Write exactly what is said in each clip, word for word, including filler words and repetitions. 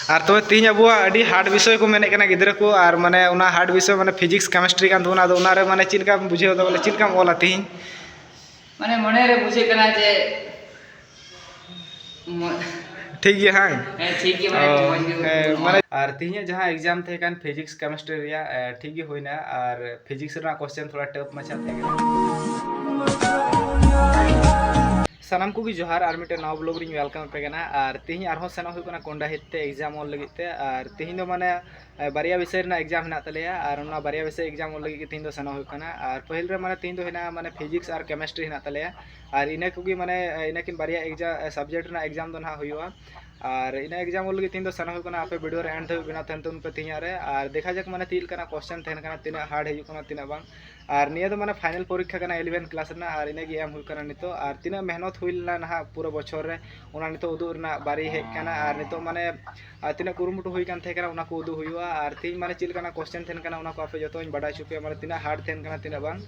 ᱟᱨ ᱛᱚᱵᱮ ᱛᱤᱦᱤᱧ ᱟᱵᱚᱣᱟᱜ ᱟᱹᱰᱤ hard ᱵᱤᱥᱚᱭ ᱠᱚ ᱢᱮᱱᱮᱫ ᱠᱟᱱᱟ ᱜᱤᱫᱽᱨᱟᱹ ᱠᱚ, ᱟᱨ ᱢᱟᱱᱮ ᱚᱱᱟ hard ᱵᱤᱥᱚᱭ ᱢᱟᱱᱮ physics chemistry ᱠᱟᱱ ᱛᱟᱵᱚᱱᱟ᱾ ᱟᱫᱚ ᱚᱱᱟᱨᱮ ᱢᱟᱱᱮ ᱪᱮᱫ ᱞᱮᱠᱟᱢ ᱵᱩᱡᱷᱟᱹᱣ ᱮᱫᱟ, ᱵᱚᱞᱮ ᱪᱮᱫ ᱞᱮᱠᱟᱢ ᱚᱞᱟ ᱛᱤᱦᱤᱧ? ᱢᱟᱱᱮ ᱢᱚᱱᱮᱨᱮ ᱵᱩᱡᱷᱟᱹᱜ ᱠᱟᱱᱟ ᱡᱮ ᱢᱚ- ᱴᱷᱤᱠ ᱜᱮᱭᱟ, ᱦᱮᱸ? ᱦᱮᱸ, ᱴᱷᱤᱠ ᱜᱮ, ᱢᱟᱱᱮ ᱚ, ᱢᱚᱡᱽ ᱜᱮ ᱦᱮᱸ, ᱦᱩᱭᱩᱜᱼᱟ᱾ ᱢᱟᱱᱮ ᱟᱨ ᱛᱤᱦᱤᱧᱟᱜ ᱡᱟᱦᱟᱸ exam ᱛᱟᱦᱮᱸ ᱠᱟᱱ physics chemistry ᱨᱮᱭᱟᱜ, ᱮ, ᱴᱷᱤᱠ ᱜᱮ ᱦᱩᱭᱱᱟ᱾ ᱟᱨ physics ᱨᱮᱱᱟᱜ question ᱛᱷᱚᱲᱟ tough ᱢᱟᱪᱷᱟ ᱛᱟᱦᱮᱸ ᱠᱟᱱᱟ᱾ ᱥᱟᱱᱟᱢ ᱠᱚᱜᱮ ᱡᱚᱦᱟᱨ, ᱟᱨ ᱢᱤᱫᱴᱮᱱ ᱱᱟᱣᱟ vlog ᱨᱤᱧ welcome ᱟᱯᱮ ᱠᱟᱱᱟ᱾ ᱟᱨ ᱛᱤᱦᱤᱧ ᱟᱨᱦᱚᱸ ᱥᱮᱱᱚᱜ ᱦᱩᱭᱩᱜ ᱠᱟᱱᱟ ᱠᱚᱱᱰᱟᱦᱤ ᱛᱮ exam ᱚᱞ ᱞᱟᱹᱜᱤᱫ ᱛᱮ᱾ ᱟᱨ ᱛᱤᱦᱤᱧ ᱫᱚ ᱢᱟᱱᱮ, ᱮ, ᱵᱟᱨᱭᱟ ᱵᱤᱥᱚᱭ ᱨᱮᱱᱟᱜ exam ᱦᱮᱱᱟᱜ ᱛᱟᱞᱮᱭᱟ, ᱟᱨ ᱚᱱᱟ ᱵᱟᱨᱭᱟ ᱵᱤᱥᱚᱭ exam ᱚᱞ ᱞᱟᱹᱜᱤᱫ ᱜᱮ ᱛᱤᱦᱤᱧ ᱫᱚ ᱥᱮᱱᱚᱜ ᱦᱩᱭᱩᱜ ᱠᱟᱱᱟ᱾ ᱟᱨ ᱯᱟᱹᱦᱤᱞ ᱨᱮ ᱢᱟᱱᱮ ᱛᱤᱦᱤᱧ ᱫᱚ ᱦᱮᱱᱟᱜᱼᱟ ᱢᱟᱱᱮ physics ᱟᱨ chemistry ᱦᱮᱱᱟᱜ ᱛᱟᱞᱮᱭᱟ, ᱟᱨ ᱤᱱᱟᱹ ᱠᱚᱜᱮ ᱢᱟᱱᱮ, ᱮ, ᱤᱱᱟᱹᱠᱤᱱ ᱵᱟᱨᱭᱟ exam, subject ᱨᱮᱱᱟᱜ exam ᱫᱚ ᱱᱟᱦᱟᱜ ᱦᱩᱭᱩᱜᱼᱟ᱾ ᱟᱨ ᱤᱱᱟᱹ exam ᱚᱞ ᱞᱟᱹᱜᱤᱫ ᱛᱤᱦᱤᱧ ᱫᱚ ᱥᱮᱱᱚᱜ ᱦᱩᱭᱩᱜ ᱠᱟᱱᱟ᱾ ᱟᱯᱮ video ᱨᱮ end ᱫᱷᱟᱹᱵᱤᱡ ᱵᱮᱱᱟᱣ ᱛᱟᱦᱮᱱ ᱛᱟᱵᱚᱱ ᱯᱮ ᱛᱤᱦᱤᱧᱟᱜ ᱨᱮ, ᱟᱨ ᱫᱮᱠᱷᱟ ᱡᱟᱠ ᱢᱟᱱᱮ ᱪᱮᱫ ᱞᱮᱠᱟᱱᱟᱜ question ᱛᱟᱦᱮᱱ ᱠᱟᱱᱟ, ᱛᱤᱱᱟᱹᱜ hard ᱦᱤᱡᱩᱜ ᱠᱟᱱᱟ, ᱛᱤᱱᱟᱹᱜ ᱵᱟᱝ᱾ ᱟᱨ ᱱᱤᱭᱟᱹ ᱫᱚ ᱢᱟᱱᱮ final ᱯᱚᱨᱤᱠᱠᱷᱟ ᱠᱟᱱᱟ eleven class ᱨᱮᱱᱟᱜ, ᱟᱨ ᱤᱱᱟᱹ ᱜᱮ ᱮᱢ ᱦᱩᱭᱩᱜ ᱠᱟᱱᱟ ᱱᱤᱛᱚᱜ᱾ ᱟᱨ ᱛᱤᱱᱟᱹᱜ ᱢᱮᱦᱱᱚᱛ ᱦᱩᱭ ᱞᱮᱱᱟ ᱱᱟᱦᱟᱜ ᱯᱩᱨᱟᱹ ᱵᱚᱪᱷᱚᱨ ᱨᱮ, ᱚᱱᱟ ᱱᱤᱛᱚᱜ ᱩᱫᱩᱜ ᱨᱮᱱᱟᱜ ᱵᱟᱨᱤ ᱦᱮᱡ ᱠᱟᱱᱟ᱾ ᱟᱨ ᱱᱤᱛᱚᱜ ᱢᱟᱱᱮ, ᱟᱨ ᱛᱤᱱᱟᱹᱜ ᱠᱩᱨᱩᱢᱩᱴᱩ ᱦᱩᱭ ᱠᱟᱱ ᱛᱟᱦᱮᱸ ᱠᱟᱱᱟ, ᱚᱱᱟ ᱠᱚ ᱩᱫᱩᱜ ᱦᱩᱭᱩᱜᱼᱟ᱾ ᱟᱨ ᱛᱤᱦᱤᱧ ᱢᱟᱱᱮ ᱪᱮᱫ ᱞᱮᱠᱟᱱᱟᱜ question ᱛᱟᱦᱮᱱ ᱠᱟᱱᱟ, ᱚᱱᱟ ᱠᱚ ᱟᱯᱮ ᱡᱚᱛᱚᱧ ᱵᱟᱰᱟᱭ ᱦᱚᱪᱚ ᱯᱮᱭᱟ, ᱢᱟᱱᱮ ᱛᱤᱱᱟᱹᱜ hard ᱛᱟᱦᱮᱱ ᱠᱟᱱᱟ, ᱛᱤᱱᱟᱹᱜ ᱵᱟᱝ᱾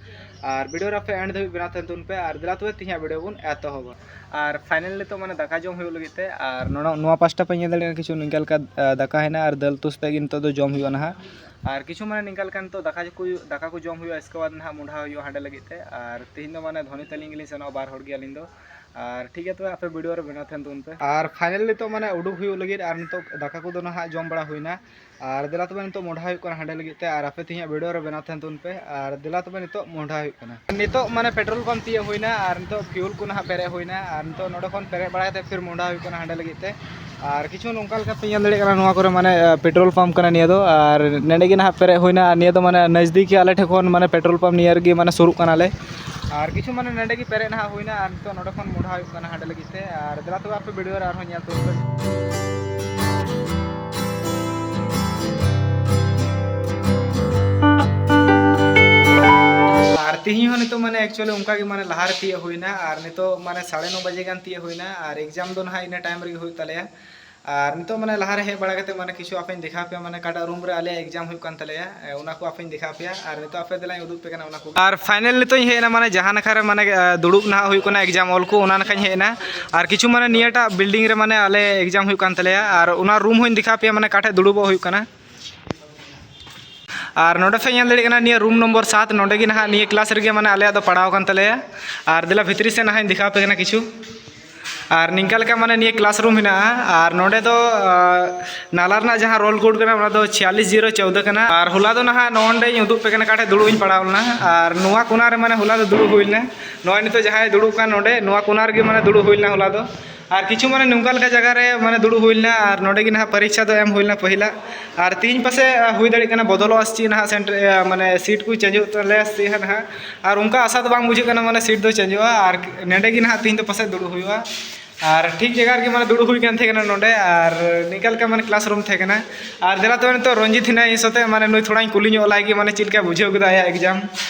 ᱟᱨ video ᱨᱮ ᱟᱯᱮ end ᱫᱷᱟᱹᱵᱤᱡ ᱵᱮᱱᱟᱣ ᱛᱟᱦᱮᱱ ᱛᱟᱵᱚᱱ ᱯᱮ᱾ ᱟᱨ ᱫᱮᱞᱟ ᱛᱚᱵᱮ ᱛᱤᱦᱤᱧᱟᱜ video ᱵᱚᱱ ᱮᱛᱚᱦᱚᱵᱟ᱾ ᱟᱨ final ᱱᱤᱛᱚᱜ ᱢᱟᱱᱮ ᱫᱟᱠᱟ ᱡᱚᱢ ᱦᱩᱭᱩᱜ ᱞᱟᱹᱜᱤᱫ ᱛᱮ, ᱟᱨ ᱱᱚᱰᱮ, ᱱᱚᱣᱟ ᱯᱟᱥᱴᱟ ᱯᱮ ᱧᱮᱞ ᱫᱟᱲᱮᱭᱟᱜ ᱠᱟᱱᱟ, ᱠᱤᱪᱷᱩ ᱱᱤᱝᱠᱟ ᱞᱮᱠᱟ, ᱟ, ᱫᱟᱠᱟ ᱦᱮᱱᱟᱜᱼᱟ, ᱟᱨ ᱫᱟᱹᱞ ᱩᱛᱩ ᱥᱟᱛᱮᱜ ᱜᱮ ᱱᱤᱛᱚᱜ ᱫᱚ ᱡᱚᱢ ᱦᱩᱭᱩᱜᱼᱟ ᱱᱟᱦᱟᱜ᱾ ᱟᱨ ᱠᱤᱪᱷᱩ ᱢᱟᱱᱮ ᱱᱤᱝᱠᱟ ᱞᱮᱠᱟ ᱱᱤᱛᱚᱜ ᱫᱟᱠᱟ ᱠᱚ, ᱫᱟᱠᱟ ᱠᱚ ᱡᱚᱢ ᱦᱩᱭᱩᱜᱼᱟ, ᱤᱥᱠᱮ ᱵᱟᱫᱽ ᱱᱟᱦᱟᱜ ᱢᱚᱸᱰᱷᱟ ᱦᱩᱭᱩᱜᱼᱟ ᱦᱟᱸᱰᱮ ᱞᱟᱹᱜᱤᱫ ᱛᱮ᱾ ᱟᱨ ᱛᱤᱦᱤᱧ ᱫᱚ ᱢᱟᱱᱮ ᱫᱷᱚᱱᱤ ᱛᱟᱹᱞᱤᱧ ᱜᱮᱞᱤᱧ ᱥᱮᱱᱚᱜᱼᱟ, ᱵᱟᱨ ᱦᱚᱲ ᱜᱮ ᱟᱹᱞᱤᱧ ᱫᱚ᱾ ᱟᱨ ᱴᱷᱤᱠ ᱜᱮᱭᱟ, ᱛᱚᱵᱮ ᱟᱯᱮ video ᱨᱮ ᱵᱮᱱᱟᱣ ᱛᱟᱦᱮᱱ ᱛᱟᱵᱚᱱ ᱯᱮ᱾ ᱟᱨ final ᱱᱤᱛᱚᱜ ᱢᱟᱱᱮ ᱩᱰᱩᱠ ᱦᱩᱭᱩᱜ ᱞᱟᱹᱜᱤᱫ, ᱟᱨ ᱱᱤᱛᱚᱜ ᱫᱟᱠᱟ ᱠᱚᱫᱚ ᱱᱟᱦᱟᱜ ᱡᱚᱢ ᱵᱟᱲᱟ ᱦᱩᱭᱱᱟ᱾ ᱟᱨ ᱫᱮᱞᱟ ᱛᱚᱵᱮ ᱱᱤᱛᱚᱜ ᱢᱚᱸᱰᱷᱟ ᱦᱩᱭᱩᱜ ᱠᱟᱱᱟ ᱦᱟᱸᱰᱮ ᱞᱟᱹᱜᱤᱫ ᱛᱮ, ᱟᱨ ᱟᱯᱮ ᱛᱤᱦᱤᱧᱟᱜ video ᱨᱮ ᱵᱮᱱᱟᱣ ᱛᱟᱦᱮᱱ ᱛᱟᱵᱚᱱ ᱯᱮ᱾ ᱟᱨ ᱫᱮᱞᱟ ᱛᱚᱵᱮ ᱱᱤᱛᱚᱜ ᱢᱚᱸᱰᱷᱟ ᱦᱩᱭᱩᱜ ᱠᱟᱱᱟ᱾ ᱱᱤᱛᱚᱜ ᱢᱟᱱᱮ petrol pump ᱛᱤᱭᱟᱹᱜ ᱦᱩᱭᱱᱟ, ᱟᱨ ᱱᱤᱛᱚᱜ fuel ᱠᱚ ᱱᱟᱦᱟᱜ ᱯᱮᱨᱮᱡ ᱦᱩᱭᱱᱟ, ᱟᱨ ᱱᱤᱛᱚᱜ ᱱᱚᱰᱮ ᱠᱷᱚᱱ ᱯᱮᱨᱮᱡ ᱵᱟᱲᱟ ᱠᱟᱛᱮ ᱯᱷᱤᱨ ᱢᱚᱸᱰᱷᱟ ᱦᱩᱭᱩᱜ ᱠᱟᱱᱟ ᱦᱟᱸᱰᱮ ᱞᱟᱹᱜᱤᱫ ᱛᱮ᱾ ᱟᱨ ᱠᱤᱪᱷᱩ ᱱᱚᱝᱠᱟ ᱞᱮᱠᱟ ᱯᱮ ᱧᱮᱞ ᱫᱟᱲᱮᱭᱟᱜ ᱠᱟᱱᱟ, ᱱᱚᱣᱟ ᱠᱚᱨᱮ ᱢᱟᱱᱮ, ᱟ, petrol pump ᱠᱟᱱᱟ ᱱᱤᱭᱟᱹ ᱫᱚ, ᱟᱨ ᱱᱚᱰᱮ ᱜᱮ ᱱᱟᱦᱟᱜ ᱯᱮᱨᱮᱡ ᱦᱩᱭᱱᱟ, ᱟᱨ ᱱᱤᱭᱟᱹ ᱫᱚ ᱢᱟᱱᱮ ᱱᱟᱡᱽᱫᱤᱠ ᱜᱮ ᱟᱞᱮ ᱴᱷᱮᱱ ᱠᱷᱚᱱ ᱢᱟᱱᱮ petrol pump ᱱᱤᱭᱟᱹ ᱨᱮᱜᱮ ᱢᱟᱱᱮ ᱥᱩᱨᱩᱜ ᱠᱟᱱᱟᱞᱮ᱾ ᱟᱨ ᱠᱤᱪᱷᱩ ᱢᱟᱱᱮ ᱱᱚᱰᱮ ᱜᱮ ᱯᱮᱨᱮᱡ ᱱᱟᱦᱟᱜ ᱦᱩᱭᱱᱟ, ᱟᱨ ᱱᱤᱛᱚᱜ ᱱᱚᱰᱮ ᱠᱷᱚᱱ ᱢᱚᱸᱰᱷᱟ ᱦᱩᱭᱩᱜ ᱠᱟᱱᱟ ᱦᱟᱸᱰᱮ ᱞᱟᱹᱜᱤᱫ ᱛᱮ᱾ ᱟᱨ ᱫᱮᱞᱟ ᱛᱚᱵᱮ ᱟᱯᱮ video ᱨᱮ ᱟᱨᱦᱚᱸ ᱧᱮᱞ ᱛᱟᱵᱚᱱ ᱯᱮ᱾ ᱟᱨ ᱛᱤᱦᱤᱧ ᱦᱚᱸ ᱱᱤᱛᱚᱜ ᱢᱟᱱᱮ actually ᱚᱱᱠᱟ ᱜᱮ ᱢᱟᱱᱮ ᱞᱟᱦᱟ ᱨᱮ ᱛᱤᱭᱳᱜ ᱦᱩᱭᱱᱟ, ᱟᱨ ᱱᱤᱛᱚᱜ ᱢᱟᱱᱮ ᱥᱟᱲᱮ ᱱᱚ ᱵᱟᱡᱮ ᱜᱟᱱ ᱛᱤᱭᱳᱜ ᱦᱩᱭᱱᱟ, ᱟᱨ exam ᱫᱚ ᱱᱟᱦᱟᱜ ᱤᱱᱟᱹ time ᱨᱮᱜᱮ ᱦᱩᱭᱩᱜ ᱛᱟᱞᱮᱭᱟ᱾ ᱟᱨ ᱱᱤᱛᱚᱜ ᱢᱟᱱᱮ ᱞᱟᱦᱟᱨᱮ ᱦᱮᱡ ᱵᱟᱲᱟ ᱠᱟᱛᱮ ᱢᱟᱱᱮ ᱠᱤᱪᱷᱩ ᱟᱯᱮᱧ ᱫᱮᱠᱷᱟᱣ ᱯᱮᱭᱟ, ᱢᱟᱱᱮ ᱚᱠᱟᱴᱟᱜ ᱨᱩᱢ ᱨᱮ ᱟᱞᱮᱭᱟᱜ ᱮᱠᱡᱟᱢ ᱦᱩᱭᱩᱜ ᱠᱟᱱ ᱛᱟᱞᱮᱭᱟ, ᱮ, ᱚᱱᱟ ᱠᱚ ᱟᱯᱮᱧ ᱫᱮᱠᱷᱟᱣ ᱯᱮᱭᱟ᱾ ᱟᱨ ᱱᱤᱛᱚᱜ ᱟᱯᱮ ᱫᱮᱞᱟᱧ ᱩᱫᱩᱜ ᱯᱮ ᱠᱟᱱᱟ ᱚᱱᱟ ᱠᱚ᱾ ᱟᱨ ᱯᱷᱟᱭᱱᱮᱞ ᱱᱤᱛᱚᱜ ᱤᱧ ᱦᱮᱡ ᱮᱱᱟ ᱢᱟᱱᱮ ᱡᱟᱦᱟᱸ ᱱᱟᱠᱷᱟ ᱨᱮ ᱢᱟᱱᱮ, ᱮ, ᱫᱩᱲᱩᱵ ᱱᱟᱦᱟᱜ ᱦᱩᱭᱩᱜ ᱠᱟᱱᱟ ᱮᱠᱡᱟᱢ ᱚᱞ ᱠᱚ, ᱚᱱᱟ ᱱᱟᱠᱷᱟᱧ ᱦᱮᱡ ᱮᱱᱟ᱾ ᱟᱨ ᱠᱤᱪᱷᱩ ᱢᱟᱱᱮ ᱱᱤᱭᱟᱹᱴᱟᱜ ᱵᱤᱞᱰᱤᱝ ᱨᱮ ᱢᱟᱱᱮ ᱟᱞᱮ ᱮᱠᱡᱟᱢ ᱦᱩᱭᱩᱜ ᱠᱟᱱ ᱛᱟᱞᱮᱭᱟ, ᱟᱨ ᱚᱱᱟ ᱨᱩᱢ ᱦᱚᱸᱧ ᱫᱮᱠᱷᱟᱣ ᱯᱮᱭᱟ ᱢᱟᱱᱮ ᱚᱠᱟ ᱴᱷᱮᱡ ᱫᱩᱲᱩᱵᱚᱜ ᱦᱩᱭᱩᱜ ᱠᱟᱱᱟ᱾ ᱟᱨ ᱱᱚᱰᱮ ᱯᱮ ᱧᱮᱞ ᱫᱟᱲᱮᱭᱟᱜ ᱠᱟᱱᱟ ᱱᱤᱭᱟᱹ ᱨᱩᱢ ᱱᱚᱢᱵᱚᱨ ᱥᱟᱛ, ᱱᱚᱰᱮ ᱜᱮ ᱱᱟᱦᱟᱜ ᱱᱤᱭᱟᱹ ᱠᱞᱟᱥ ᱨᱮᱜᱮ ᱢᱟᱱᱮ ᱟᱞᱮᱭᱟᱜ ᱫᱚ ᱯᱟᱲᱟᱣ ᱟᱠᱟᱱ ᱛᱟᱞᱮᱭᱟ᱾ ᱟᱨ ᱫᱮᱞᱟ ᱵᱷᱤᱛᱨᱤ ᱥᱮᱫ ᱱᱟᱦᱟᱜ ᱤᱧ ᱫᱮᱠᱷᱟᱣ ᱯᱮ ᱠᱟᱱᱟ ᱠᱤᱪᱷᱩ᱾ ᱟᱨ ᱱᱤᱝᱠᱟ ᱞᱮᱠᱟ ᱢᱟᱱᱮ ᱱᱤᱭᱟᱹ ᱠᱞᱟᱥ ᱨᱩᱢ ᱦᱮᱱᱟᱜᱼᱟ᱾ ᱟᱨ ᱱᱚᱰᱮ ᱫᱚ, ᱟᱨ, ᱱᱟᱞᱟ ᱨᱮᱱᱟᱜ ᱡᱟᱦᱟᱸ ᱨᱳᱞ ᱠᱳᱰ ᱠᱟᱱᱟ, ᱚᱱᱟ ᱫᱚ ᱪᱷᱤᱭᱟᱞᱤᱥ ᱡᱤᱨᱳ ᱪᱳᱣᱫᱚ ᱠᱟᱱᱟ᱾ ᱟᱨ ᱦᱚᱞᱟ ᱫᱚ ᱱᱟᱦᱟᱜ ᱱᱚᱰᱮᱧ ᱩᱫᱩᱜ ᱯᱮ ᱠᱟᱱᱟ ᱚᱠᱟ ᱴᱷᱮᱡ ᱫᱩᱲᱩᱵ ᱤᱧ ᱯᱟᱲᱟᱣ ᱞᱮᱱᱟ᱾ ᱟᱨ ᱱᱚᱣᱟ ᱠᱚᱱᱟ ᱨᱮ ᱢᱟᱱᱮ ᱦᱚᱞᱟ ᱫᱚ ᱫᱩᱲᱩᱵ ᱦᱩᱭ ᱞᱮᱱᱟ᱾ ᱱᱚᱜᱼᱚᱭ ᱱᱤᱛᱚᱜ ᱡᱟᱦᱟᱸᱭ ᱫᱩᱲᱩᱵ ᱠᱟᱱ ᱱᱚᱰᱮ, ᱱᱚᱣᱟ ᱠᱚᱱᱟ ᱨᱮᱜᱮ ᱢᱟᱱᱮ ᱫᱩᱲᱩᱵ ᱦᱩᱭ ᱞᱮᱱᱟ ᱦᱚᱞᱟ ᱫᱚ᱾ ᱟᱨ ᱠᱤᱪᱷᱩ ᱢᱟᱱᱮ ᱱᱚᱝᱠᱟ ᱞᱮᱠᱟ ᱡᱟᱭᱜᱟ ᱨᱮ ᱢᱟᱱᱮ ᱫᱩᱲᱩᱵ ᱦᱩᱭ ᱞᱮᱱᱟ᱾ ᱟᱨ ᱱᱚᱰᱮ ᱜᱮ ᱱᱟᱦᱟᱜ ᱯᱚᱨᱤᱠᱠᱷᱟ ᱫᱚ ᱮᱢ ᱦᱩᱭ ᱞᱮᱱᱟ ᱯᱟᱹᱦᱤᱞᱟᱜ᱾ ᱟᱨ ᱛᱤᱦᱤᱧ ᱯᱟᱥᱮᱡ, ᱟ, ᱦᱩᱭ ᱫᱟᱲᱮᱭᱟᱜ ᱠᱟᱱᱟ ᱵᱚᱫᱚᱞᱚᱜᱼᱟ ᱥᱮ ᱪᱮᱫ ᱱᱟᱦᱟᱜ ᱥᱮᱱᱴᱟᱨ, ᱟ, ᱢᱟᱱᱮ ᱥᱤᱴ ᱠᱚ ᱪᱮᱧᱡᱚᱜ ᱛᱟᱞᱮᱭᱟ ᱥᱮ ᱪᱮᱫ ᱱᱟᱦᱟᱜ᱾ ᱟᱨ ᱚᱱᱠᱟ ᱟᱥᱟ ᱫᱚ ᱵᱟᱝ ᱵᱩᱡᱷᱟᱹᱜ ᱠᱟᱱᱟ ᱢᱟᱱᱮ ᱥᱤᱴ ᱫᱚ ᱪᱮᱧᱡᱚᱜᱼᱟ᱾ ᱟᱨ ᱱᱚᱰᱮ ᱜᱮ ᱱᱟᱦᱟᱜ ᱛᱤᱦᱤᱧ ᱫᱚ ᱯᱟᱥᱮᱡ ᱫᱩᱲᱩᱵ ᱦᱩᱭᱩᱜᱼᱟ᱾ ᱟᱨ ᱴᱷᱤᱠ ᱡᱟᱭᱜᱟ ᱨᱮᱜᱮ ᱢᱟᱱᱮ ᱫᱩᱲᱩᱵ ᱦᱩᱭ ᱠᱟᱱ ᱛᱟᱦᱮᱸ ᱠᱟᱱᱟ ᱱᱚᱰᱮ, ᱟᱨ ᱱᱤᱝᱠᱟ ᱞᱮᱠᱟ ᱢᱟᱱᱮ ᱠᱞᱟᱥ ᱨᱩᱢ ᱛᱟᱦᱮᱸ ᱠᱟᱱᱟ᱾ ᱟᱨ ᱫᱮᱞᱟ ᱛᱚᱵᱮ ᱱᱤᱛᱚᱜ ᱨᱚᱧᱡᱤᱛ ᱦᱮᱱᱟᱭᱟ ᱤᱧ ᱥᱟᱛᱮ, ᱢᱟᱱᱮ ᱱᱩᱭ ᱛᱷᱚᱲᱟᱧ ᱠᱩᱞᱤ ᱧᱚᱜ ᱞᱟᱭ ᱜᱮ, ᱢᱟᱱᱮ ᱪᱮᱫ ᱞᱮᱠᱟ ᱵᱩᱡᱷᱟᱹᱣ ᱠᱮᱫᱟ ᱟᱭᱟᱜ ᱮᱠᱡᱟᱢ᱾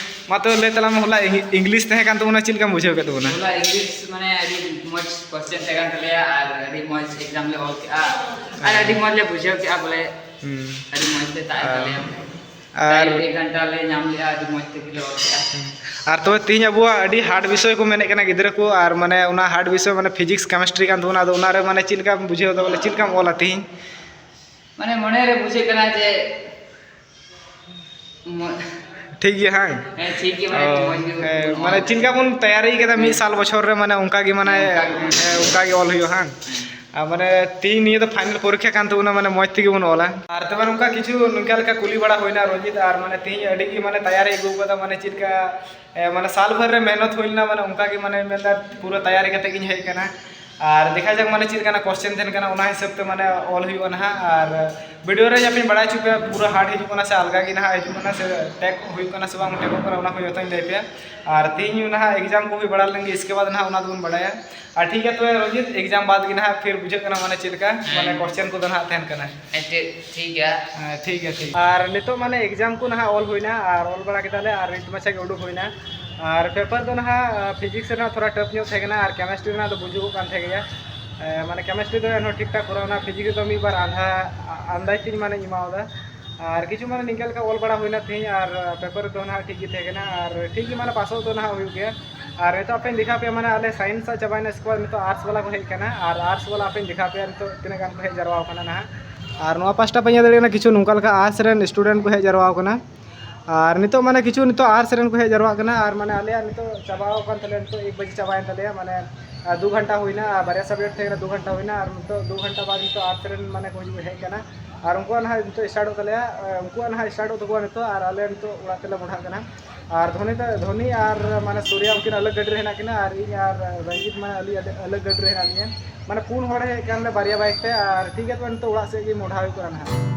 ᱢᱟ ᱛᱚᱵᱮ ᱞᱟᱹᱭ ᱛᱟᱞᱟᱝ ᱢᱮ, ᱦᱚᱞᱟ ᱤᱝ-, ᱤᱝᱞᱤᱥ ᱛᱟᱦᱮᱸ ᱠᱟᱱ ᱛᱟᱵᱚᱱᱟ, ᱪᱮᱫ ᱞᱮᱠᱟᱢ ᱵᱩᱡᱷᱟᱹᱣ ᱠᱮᱫ ᱛᱟᱵᱚᱱᱟ? ᱦᱚᱞᱟ ᱤᱝᱞᱤᱥ ᱢᱟᱱᱮ ᱟᱹᱰᱤ ᱢᱚᱡᱽ ᱠᱚᱥᱪᱮᱱ ᱛᱟᱦᱮᱸ ᱠᱟᱱ ᱛᱟᱞᱮᱭᱟ ᱟᱨ ᱟᱹᱰᱤ ᱢᱚᱡᱽ ᱮᱠᱡᱟᱢ ᱞᱮ ᱚᱞ ᱠᱮᱜᱼᱟ ᱟᱨ ᱟᱹᱰᱤ ᱢᱚᱡᱽ ᱞᱮ ᱵᱩᱡᱷᱟᱹᱣ ᱠᱮᱜᱼᱟ ᱵᱚᱞᱮ᱾ ᱦᱩᱸ᱾ ᱟᱹᱰᱤ ᱢᱚᱡᱽ ᱛᱮ ᱛᱟᱦᱮᱸ ᱟᱨ ᱠᱟᱱ ᱛᱟᱞᱮᱭᱟ᱾ ᱟᱨ ᱴᱟᱭᱤᱢ ᱮᱠ ᱜᱷᱚᱱᱴᱟ ᱞᱮ ᱧᱟᱢ ᱞᱮᱜᱼᱟ, ᱟᱹᱰᱤ ᱢᱚᱡᱽ ᱛᱮᱜᱮ ᱞᱮ ᱚᱞ ᱠᱮᱜᱼᱟ᱾ ᱟᱨ ᱛᱚᱵᱮ ᱛᱮᱦᱮᱧ ᱟᱵᱚᱣᱟᱜ ᱟᱹᱰᱤ ᱦᱟᱨᱰ ᱵᱤᱥᱚᱭ ᱠᱚ ᱢᱮᱱᱮᱫ ᱠᱟᱱᱟ ᱜᱤᱫᱽᱨᱟᱹ ᱠᱚ, ᱟᱨ ᱢᱟᱱᱮ ᱚᱱᱟ ᱦᱟᱨᱰ ᱵᱤᱥᱚᱭ ᱢᱟᱱᱮ ᱯᱷᱤᱡᱤᱠᱥ ᱠᱮᱢᱮᱥᱴᱨᱤ ᱠᱟᱱ ᱛᱟᱵᱚᱱᱟ, ᱟᱫᱚ ᱚᱱᱟᱨᱮ ᱢᱟᱱᱮ ᱪᱮᱫ ᱞᱮᱠᱟᱢ ᱵᱩᱡᱷᱟᱹᱣ ᱮᱫᱟ ᱵᱚᱞᱮ ᱪᱮᱫ ᱞᱮᱠᱟᱢ ᱚᱞᱟ ᱛᱮᱦᱮᱧ? ᱢᱟᱱᱮ ᱢᱚᱱᱮ ᱨᱮ ᱵᱩᱡᱷᱟᱹᱜ ᱠᱟᱱᱟ ᱡᱮ ᱢᱚ-, ᱴᱷᱤᱠ ᱜᱮᱭᱟ ᱦᱟᱝ? ᱦᱮᱸ, ᱴᱷᱤᱠ ᱜᱮᱭᱟ, ᱢᱟᱱᱮ ᱚ, ᱢᱚᱡᱽ ᱜᱮ ᱦᱮᱸ, ᱵᱩᱡᱷᱟᱹᱜ ᱢᱟᱱᱮ ᱠᱟᱱᱟ᱾ ᱪᱮᱫ ᱞᱮᱠᱟ ᱵᱚᱱ ᱛᱮᱭᱟᱨᱤ ᱠᱟᱫᱟ ᱢᱤᱫ ᱥᱟᱞ ᱵᱚᱪᱷᱚᱨ ᱨᱮ, ᱢᱟᱱᱮ ᱚᱱᱠᱟ ᱜᱮ, ᱢᱟᱱᱮ, ᱦᱮᱸ, ᱚᱱᱠᱟ ᱜᱮ᱾ ᱦᱮᱸ, ᱚᱱᱠᱟ ᱜᱮ ᱚᱞ ᱦᱩᱭᱩᱜᱼᱟ ᱦᱟᱝ? ᱦᱮᱸ᱾ ᱟᱨ ᱢᱟᱱᱮ ᱛᱤᱦᱤᱧ ᱱᱤᱭᱟᱹ ᱫᱚ ᱯᱷᱟᱭᱱᱟᱞ ᱯᱚᱨᱤᱠᱠᱷᱟ ᱠᱟᱱ ᱛᱟᱵᱚᱱᱟ, ᱢᱟᱱᱮ ᱢᱚᱡᱽ ᱛᱮᱜᱮ ᱵᱚᱱ ᱚᱞᱟ᱾ ᱟᱨ ᱛᱚᱵᱮ ᱱᱚᱝᱠᱟ ᱠᱤᱪᱷᱩ ᱱᱚᱝᱠᱟ ᱞᱮᱠᱟ ᱠᱩᱞᱤ ᱵᱟᱲᱟ ᱦᱩᱭᱱᱟ ᱨᱚᱧᱡᱤᱛ, ᱟᱨ ᱢᱟᱱᱮ ᱛᱤᱦᱤᱧ ᱟᱹᱰᱤ ᱜᱮ ᱢᱟᱱᱮ ᱛᱮᱭᱟᱨᱤ ᱟᱹᱜᱩ ᱠᱟᱫᱟ, ᱢᱟᱱᱮ ᱪᱮᱫ ᱞᱮᱠᱟ ᱮ, ᱢᱟᱱᱮ ᱥᱟᱞ ᱵᱷᱳᱨ ᱨᱮ ᱢᱮᱦᱱᱚᱛ ᱦᱩᱭ ᱞᱮᱱᱟ, ᱢᱟᱱᱮ ᱚᱱᱠᱟ ᱜᱮ ᱢᱟᱱᱮ ᱢᱮᱱᱫᱟ ᱯᱩᱨᱟᱹ ᱛᱮᱭᱟᱨᱤ ᱠᱟᱛᱮ ᱜᱤᱧ ᱦᱮᱡ ᱟᱠᱟᱱᱟ᱾ ᱟᱨ ᱫᱮᱠᱷᱟ ᱡᱟᱠ ᱢᱟᱱᱮ ᱪᱮᱫ ᱞᱮᱠᱟᱱᱟᱜ ᱠᱚᱥᱪᱮᱱ ᱛᱟᱦᱮᱱ ᱠᱟᱱᱟ, ᱚᱱᱟ ᱦᱤᱥᱟᱹᱵ ᱛᱮ ᱢᱟᱱᱮ ᱚᱞ ᱦᱩᱭᱩᱜᱼᱟ ᱱᱟᱦᱟᱜ᱾ ᱟᱨ ᱵᱷᱤᱰᱤᱭᱳ ᱨᱮ ᱟᱯᱮᱧ ᱵᱟᱲᱟᱭ ᱦᱚᱪᱚ ᱯᱮᱭᱟ ᱯᱩᱨᱟᱹ ᱦᱟᱨᱰ ᱦᱤᱡᱩᱜ ᱠᱟᱱᱟ ᱥᱮ ᱟᱞᱜᱟ ᱜᱮ ᱱᱟᱦᱟᱜ ᱦᱤᱡᱩᱜ ᱠᱟᱱᱟ ᱥᱮ ᱴᱮᱠ ᱦᱩᱭᱩᱜ ᱠᱟᱱᱟ ᱥᱮ ᱵᱟᱝ ᱴᱮᱠᱚᱜ ᱠᱟᱱᱟ, ᱚᱱᱟ ᱠᱚ ᱡᱚᱛᱚᱧ ᱞᱟᱹᱭ ᱯᱮᱭᱟ᱾ ᱟᱨ ᱛᱮᱦᱤᱧ ᱱᱟᱦᱟᱜ ᱮᱠᱡᱟᱢ ᱠᱚ ᱦᱩᱭ ᱵᱟᱲᱟ ᱞᱮᱱ ᱜᱮ, ᱤᱥᱠᱮ ᱵᱟᱫᱽ ᱱᱟᱦᱟᱜ ᱚᱱᱟ ᱫᱚᱵᱚᱱ ᱵᱟᱲᱟᱭᱟ᱾ ᱟᱨ ᱴᱷᱤᱠ ᱜᱮᱭᱟ, ᱛᱚᱵᱮ ᱨᱚᱡᱤᱛ, ᱮᱠᱡᱟᱢ ᱵᱟᱫᱽ ᱜᱮ ᱱᱟᱦᱟᱜ ᱯᱷᱤᱨ ᱵᱩᱡᱷᱟᱹᱜ ᱠᱟᱱᱟ ᱢᱟᱱᱮ ᱪᱮᱫ ᱞᱮᱠᱟ ᱢᱟᱱᱮ ᱦᱮᱸ᱾ ᱠᱚᱥᱪᱮᱱ ᱠᱚᱫᱚ ᱱᱟᱦᱟᱜ ᱛᱟᱦᱮᱱ ᱠᱟᱱᱟ᱾ ᱦᱮᱸ, ᱴᱷᱤᱠ, ᱴᱷᱤᱠ ᱜᱮᱭᱟ᱾ ᱟᱨ ᱱᱤᱛᱚᱜ ᱢᱟᱱᱮ ᱮᱠᱡᱟᱢ ᱠᱚ ᱱᱟᱦᱟᱜ ᱚᱞ ᱦᱩᱭᱱᱟ ᱟᱨ ᱚᱞ ᱵᱟᱲᱟ ᱠᱮᱫᱟᱞᱮ ᱟᱨ ᱱᱤᱛ ᱢᱟᱪᱷᱟ ᱜᱮ ᱩᱰᱩᱠ ᱦᱩᱭᱱᱟ᱾ ᱟᱨ ᱯᱮᱯᱟᱨ ᱫᱚ ᱱᱟᱦᱟᱜ, ᱟ, ᱯᱷᱤᱡᱤᱠᱥ ᱨᱮᱱᱟᱜ ᱛᱷᱚᱲᱟ ᱴᱟᱯ ᱧᱚᱜ ᱛᱟᱦᱮᱸ ᱠᱟᱱᱟ ᱟᱨ ᱠᱮᱢᱮᱥᱴᱨᱤ ᱨᱮᱱᱟᱜ ᱫᱚ ᱵᱩᱡᱩᱜᱚᱜ ᱠᱟᱱ ᱛᱟᱦᱮᱸ ᱜᱮᱭᱟ᱾ ᱮ, ᱢᱟᱱᱮ ᱠᱮᱢᱤᱥᱴᱨᱤ ᱫᱚ ᱮᱱᱦᱚᱸ ᱴᱷᱤᱠ ᱴᱷᱟᱠ ᱠᱚᱨᱟᱣ ᱮᱱᱟ, ᱯᱷᱤᱡᱤᱠᱥ ᱫᱚ ᱢᱤᱫ ᱵᱟᱨ ᱟᱸᱫᱷᱟ ᱟ-, ᱟᱱᱫᱟᱡᱽ ᱛᱤᱧ ᱢᱟᱱᱮᱧ ᱮᱢᱟᱣᱫᱟ᱾ ᱟᱨ ᱠᱤᱪᱷᱩ ᱢᱟᱱᱮ ᱱᱤᱝᱠᱟ ᱞᱮᱠᱟ ᱚᱞ ᱵᱟᱲᱟ ᱦᱩᱭᱱᱟ ᱛᱮᱦᱮᱧ, ᱟᱨ ᱯᱮᱯᱟᱨ ᱫᱚ ᱱᱟᱦᱟᱜ ᱴᱷᱤᱠ ᱜᱮ ᱛᱟᱦᱮᱸ ᱠᱟᱱᱟ, ᱟᱨ ᱴᱷᱤᱠ ᱜᱮ ᱢᱟᱱᱮ ᱯᱟᱥᱚᱜ ᱫᱚ ᱱᱟᱦᱟᱜ ᱦᱩᱭᱩᱜ ᱜᱮᱭᱟ᱾ ᱟᱨ ᱱᱤᱛᱚᱜ ᱟᱯᱮᱧ ᱫᱮᱠᱷᱟᱣ ᱯᱮᱭᱟ, ᱢᱟᱱᱮ ᱟᱞᱮ ᱥᱟᱭᱮᱱᱥ ᱟᱜ ᱪᱟᱵᱟᱭᱮᱱᱟ, ᱤᱥᱠᱮ ᱵᱟᱫ ᱱᱤᱛᱚᱜ ᱟᱨᱴᱥ ᱵᱟᱞᱟ ᱠᱚ ᱦᱮᱡ ᱟᱠᱟᱱᱟ, ᱟᱨ ᱟᱨᱴᱥ ᱵᱟᱞᱟ ᱟᱯᱮᱧ ᱫᱮᱠᱷᱟᱣ ᱯᱮᱭᱟ ᱱᱤᱛᱚᱜ ᱛᱤᱱᱟᱹᱜ ᱜᱟᱱ ᱠᱚ ᱦᱮᱡ ᱡᱟᱨᱣᱟ ᱟᱠᱟᱱᱟ ᱱᱟᱦᱟᱜ᱾ ᱟᱨ ᱱᱚᱣᱟ ᱯᱟᱥᱴᱟ ᱯᱮ ᱧᱮᱞ ᱫᱟᱲᱮᱭᱟᱜ ᱠᱟᱱᱟ, ᱠᱤᱪᱷᱩ ᱱᱚᱝᱠᱟ ᱞᱮᱠᱟ ᱟᱨᱴᱥ ᱨᱮᱱ ᱥᱴᱩᱰᱮᱱᱴ ᱠᱚ ᱦᱮᱡ ᱡᱟᱨᱣᱟ ᱟᱠᱟᱱᱟ᱾ ᱟᱨ ᱱᱤᱛᱚᱜ ᱢᱟᱱᱮ ᱠᱤᱪᱷᱩ ᱱᱤᱛᱚᱜ ᱟᱨᱴᱥ ᱨᱮᱱ ᱠᱚ ᱦᱮᱡ ᱡᱟᱨᱣᱟᱜ ᱠᱟᱱᱟ, ᱟᱨ ᱢᱟᱱᱮ ᱟᱞᱮᱭᱟᱜ ᱱᱤᱛᱚᱜ ᱪᱟᱵᱟᱣ ᱟᱠᱟᱱ ᱛᱟᱞᱮᱭᱟ, ᱱᱤᱛᱚᱜ ᱮᱠ ᱵᱟᱡᱮ ᱪᱟᱵᱟᱭᱮᱱ ᱛᱟᱞᱮᱭᱟ, ᱢᱟᱱᱮ ᱟᱨ ᱫᱩ ᱜᱷᱚᱱᱴᱟ ᱦᱩᱭᱱᱟ, ᱟᱨ ᱵᱟᱨᱭᱟ ᱥᱟᱵᱡᱮᱠᱴ ᱛᱟᱦᱮᱸ ᱠᱟᱱᱟ, ᱫᱩ ᱜᱷᱚᱱᱴᱟ ᱦᱩᱭᱱᱟ, ᱟᱨ ᱱᱤᱛᱚᱜ ᱫᱩ ᱜᱷᱚᱱᱴᱟ ᱵᱟᱫ ᱱᱤᱛᱚᱜ ᱟᱨᱴᱥ ᱨᱮᱱ ᱢᱟᱱᱮ ᱠᱚ ᱦᱤᱡᱩᱜ ᱦᱮᱡ ᱠᱟᱱᱟ, ᱟᱨ ᱩᱱᱠᱩᱣᱟᱜ ᱱᱟᱦᱟᱜ ᱱᱤᱛᱚᱜ ᱥᱴᱟᱨᱴᱚᱜ ᱛᱟᱞᱮᱭᱟ, ᱟᱨ ᱩᱱᱠᱩᱣᱟᱜ ᱱᱟᱦᱟᱜ ᱥᱴᱟᱨᱴᱚᱜ ᱛᱟᱠᱚᱣᱟ ᱱᱤᱛᱚᱜ, ᱟᱨ ᱟᱞᱮ ᱱᱤᱛᱚᱜ ᱚᱲᱟᱜ ᱛᱮᱞᱮ ᱢᱚᱰᱷᱟᱜ ᱠᱟᱱᱟ᱾ ᱟᱨ ᱫᱷᱚᱱᱤ ᱛᱟ-, ᱫᱷᱚᱱᱤ ᱟᱨ ᱢᱟᱱᱮ ᱥᱩᱨᱭᱟ ᱩᱱᱠᱤᱱ ᱟᱞᱟᱜᱽ ᱜᱟᱹᱰᱤ ᱨᱮ ᱦᱮᱱᱟᱜ ᱠᱤᱱᱟ, ᱟᱨ ᱤᱧ ᱟᱨ ᱨᱚᱧᱡᱤᱛ ᱢᱟᱱᱮ ᱟᱹᱞᱤᱧ ᱟᱞᱟᱜᱽ, ᱟᱞᱟᱜᱽ ᱜᱟᱹᱰᱤ ᱨᱮ ᱦᱮᱱᱟᱜ ᱞᱤᱧᱟ᱾ ᱢᱟᱱᱮ ᱯᱩᱱ ᱦᱚᱲ ᱦᱮᱡ ᱠᱟᱱ ᱞᱮ ᱵᱟᱨᱭᱟ ᱵᱟᱭᱤᱠ ᱛᱮ, ᱟᱨ ᱴᱷᱤᱠ ᱜᱮᱭᱟ, ᱛᱚᱵᱮ ᱱᱤᱛᱚᱜ ᱚᱲᱟᱜ ᱥᱮᱫ ᱜᱮ ᱢᱚᱰᱷᱟ ᱦᱩᱭᱩᱜ ᱠᱟᱱᱟ ᱱᱟᱦᱟᱜ᱾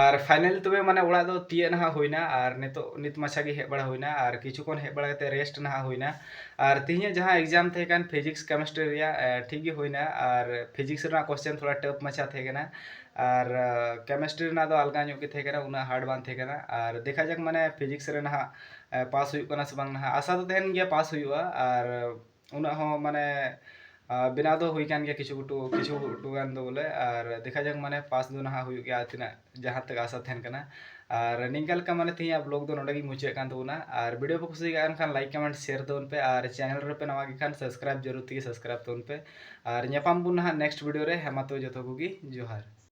ᱟᱨ ᱯᱷᱟᱭᱱᱟᱞ ᱛᱚᱵᱮ ᱢᱟᱱᱮ ᱚᱲᱟᱜ ᱫᱚ ᱛᱤᱭᱟᱹᱜ ᱱᱟᱦᱟᱜ ᱦᱩᱭᱱᱟ, ᱟᱨ ᱱᱤᱛᱚᱜ ᱱᱤᱛ ᱢᱟᱪᱷᱟ ᱜᱮ ᱦᱮᱡ ᱵᱟᱲᱟ ᱦᱩᱭᱱᱟ, ᱟᱨ ᱠᱤᱪᱷᱩ ᱠᱷᱚᱱ ᱦᱮᱡ ᱵᱟᱲᱟ ᱠᱟᱛᱮ ᱨᱮᱥᱴ ᱱᱟᱦᱟᱜ ᱦᱩᱭᱱᱟ᱾ ᱟᱨ ᱛᱮᱦᱮᱧᱟᱜ ᱡᱟᱦᱟᱸ ᱮᱠᱡᱟᱢ ᱛᱟᱦᱮᱸ ᱠᱟᱱ ᱯᱷᱤᱡᱤᱠᱥ ᱠᱮᱢᱤᱥᱴᱨᱤ ᱨᱮᱭᱟᱜ, ᱮ, ᱴᱷᱤᱠ ᱜᱮ ᱦᱩᱭᱱᱟ, ᱟᱨ ᱯᱷᱤᱡᱤᱠᱥ ᱨᱮᱱᱟᱜ ᱠᱚᱥᱪᱮᱱ ᱛᱷᱚᱲᱟ ᱴᱟᱯ ᱢᱟᱪᱷᱟ ᱛᱟᱦᱮᱸ ᱠᱟᱱᱟ, ᱟᱨ, ᱮ, ᱠᱮᱢᱤᱥᱴᱨᱤ ᱨᱮᱱᱟᱜ ᱫᱚ ᱟᱞᱜᱟ ᱧᱚᱜ ᱜᱮ ᱛᱟᱦᱮᱸ ᱠᱟᱱᱟ, ᱩᱱᱟᱹᱜ ᱦᱟᱨᱰ ᱵᱟᱝ ᱛᱟᱦᱮᱸ ᱠᱟᱱᱟ᱾ ᱟᱨ ᱫᱮᱠᱷᱟ ᱡᱟᱠ ᱢᱟᱱᱮ ᱯᱷᱤᱡᱤᱠᱥ ᱨᱮ ᱱᱟᱦᱟᱜ, ᱮ, ᱯᱟᱥ ᱦᱩᱭᱩᱜ ᱠᱟᱱᱟ ᱥᱮ ᱵᱟᱝ ᱱᱟᱦᱟᱜ, ᱟᱥᱟ ᱫᱚ ᱛᱟᱦᱮᱱ ᱜᱮᱭᱟ ᱯᱟᱥ ᱦᱩᱭᱩᱜᱼᱟ, ᱟᱨ ᱩᱱᱟᱹᱜ ᱦᱚᱸ ᱢᱟᱱᱮ, ᱟ, ᱵᱮᱱᱟᱣ ᱫᱚ ᱦᱩᱭ ᱠᱟᱱ ᱜᱮᱭᱟ ᱠᱤᱪᱷᱩ ᱜᱩᱴᱩ, ᱠᱤᱪᱷᱩ ᱜᱩᱴᱩ ᱜᱟᱱ ᱫᱚ ᱵᱚᱞᱮ, ᱟᱨ ᱫᱮᱠᱷᱟ ᱡᱟᱠ ᱢᱟᱱᱮ ᱯᱟᱥ ᱫᱚ ᱱᱟᱦᱟᱜ ᱦᱩᱭᱩᱜ ᱜᱮᱭᱟ, ᱛᱤᱱᱟᱹᱜ ᱡᱟᱦᱟᱸ ᱛᱟᱠ ᱟᱥᱟ ᱛᱟᱦᱮᱱ ᱠᱟᱱᱟ᱾ ᱟᱨ ᱱᱤᱝᱠᱟ ᱞᱮᱠᱟ ᱢᱟᱱᱮ ᱛᱮᱦᱮᱧᱟᱜ ᱵᱞᱚᱜ ᱫᱚ ᱱᱚᱰᱮ ᱜᱮᱧ ᱢᱩᱪᱟᱹᱫ ᱠᱟᱱ ᱛᱟᱵᱚᱱᱟ᱾ ᱟᱨ ᱵᱷᱤᱰᱤᱭᱳ ᱯᱮ ᱠᱩᱥᱤᱭᱟᱜ ᱠᱟᱱ ᱠᱷᱟᱱ ᱞᱟᱭᱤᱠ, ᱠᱚᱢᱮᱱᱴ, ᱥᱮᱭᱟᱨ ᱛᱟᱵᱚᱱ ᱯᱮ, ᱟᱨ ᱪᱮᱱᱮᱞ ᱨᱮᱯᱮ ᱱᱟᱣᱟ ᱜᱮ ᱠᱷᱟᱱ ᱥᱟᱵᱥᱠᱨᱟᱭᱤᱵ ᱡᱟᱹᱨᱩᱲ ᱛᱮᱜᱮ ᱥᱟᱵᱥᱠᱨᱟᱭᱤᱵ ᱛᱟᱵᱚᱱ ᱯᱮ᱾ ᱟᱨ ᱧᱟᱯᱟᱢ ᱵᱚᱱ ᱱᱟᱦᱟᱜ ᱱᱮᱠᱥᱴ ᱵᱷᱤᱰᱤᱭᱳ ᱨᱮ᱾ ᱦᱮᱸ ᱢᱟ ᱛᱚᱵᱮ ᱡᱚᱛᱚ ᱠᱚᱜᱮ ᱡᱚᱦᱟᱨ᱾